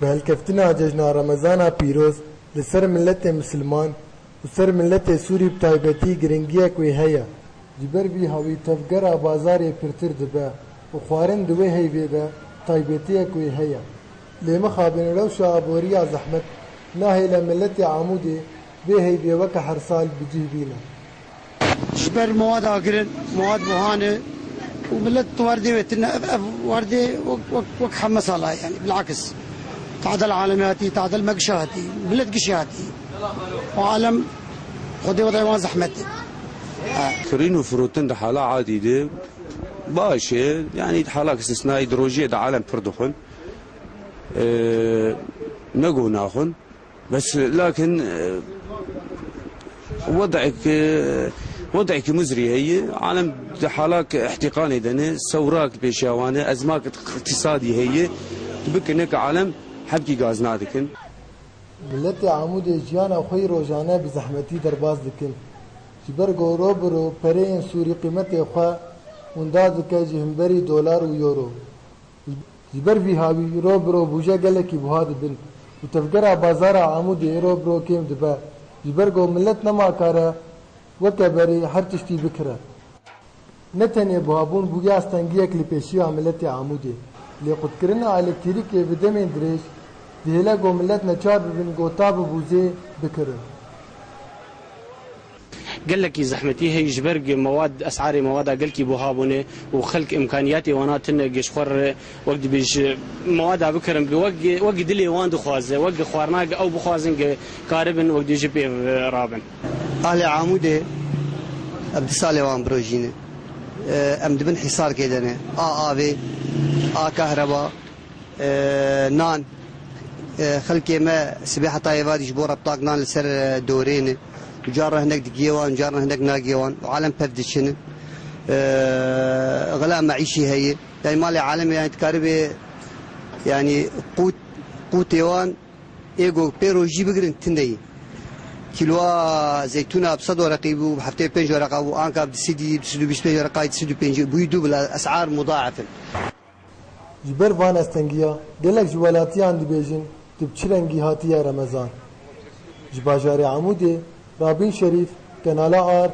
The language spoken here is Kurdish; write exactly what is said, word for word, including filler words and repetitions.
Bi helkeftina cejna Remezana pîroz li ser miletê misilman û ser miletê Sûrî bi taybetî giringiyek wê heye. Ji ber vî hawî tevgera bazarê pirtir dibe û xwarin di wê heyvê de taybetiyek wê heye. Lê mixabin rewşa aboriya zehmet nahêle miletê Amûdê vê heyvê weke her sal bi cih bîne. Ji ber mewad agirin, mewad buhane û milet werdê wê tine. Ev, ev werdê wek, wek, wek heme sala, yani bilakis. Tadel alem hatî, tadel me gişa hatî, milet gişa hatî. O alem Xwedê wede wan zehmet e. Kirîn û firotin di hala adî de baş e. Yani di halak istisnayî di rojiyê de alem pir dixwin. Ee, ne go naxwin. Bes lakin, e, wed'ek, e, wed'ek muzrî heye. Alem di halak ihtiqanê de ne, sewrak pêşiya wan e, ezmak iqtisadî heye. Bikine ki alem hebkî gaz nadikin. Miletê Amûdê jiyana xwe yî rojane bi zehmetî derbas dikin. Ji ber ku ro bi ro pereyên Sûrî qîmetê xwe winda dike ji hemberî dolar û euro. Ji ber vî hawî ro bi ro bûje gelekî buha dibin û tevgera bazara Amûdê ro bi ro kêm dibe. Ji ber ku milet nema kare weke berê her tiştî bikire. Ne tenê buhabûn bûye astengiyek li pêşiya miletê Amûdê, lê qutkirina elektrîkê bi demên dirêj dihêle ku milet neçar bibin ku ta bi bûzê bikirin. Gelekî zehmetî heye ji ber mewad, esarê mewada gelkî buha bûne û xelk îmkaniyatê wana tune ge ji xwe re wek dibêje mewada bikirin bi wek, wek dilê wan dixwaze, wek xwarina ge ew bixwazin ge karibin wek dibêje pê rabin. Ahlê Amûdê ev du salê wan birojîne. E, em dibin hîsarkê de ne. A avê, a kahreba, e, nan. E, xelkê me sibê heta êvarî ji bo rebtak nan li ser, e, dorê ne. Û carna hinek digiye wan, carna hinek nagiye wan. Û alem pev diçin. E, xela meîşî heye. Yani malê alemê yani dikaribê yani qût, qûtê wan ê ku pê rojî bigirin tinde ye. Kîloa zeytûna bi sed wereqî bû, bi heftê pênc wereqa bû, anka bi du sedî, bi sed û bîst pênc wereqa, du sedî û pêncî bûyî dubla, esar mudaef in. Ji ber van estengiya gelek ji welatiyan dibêjin, tu bi çi rengî hatiye Remezan? Ji bajarê Amûdê, Rabîn Şerîf, Kenala Ard,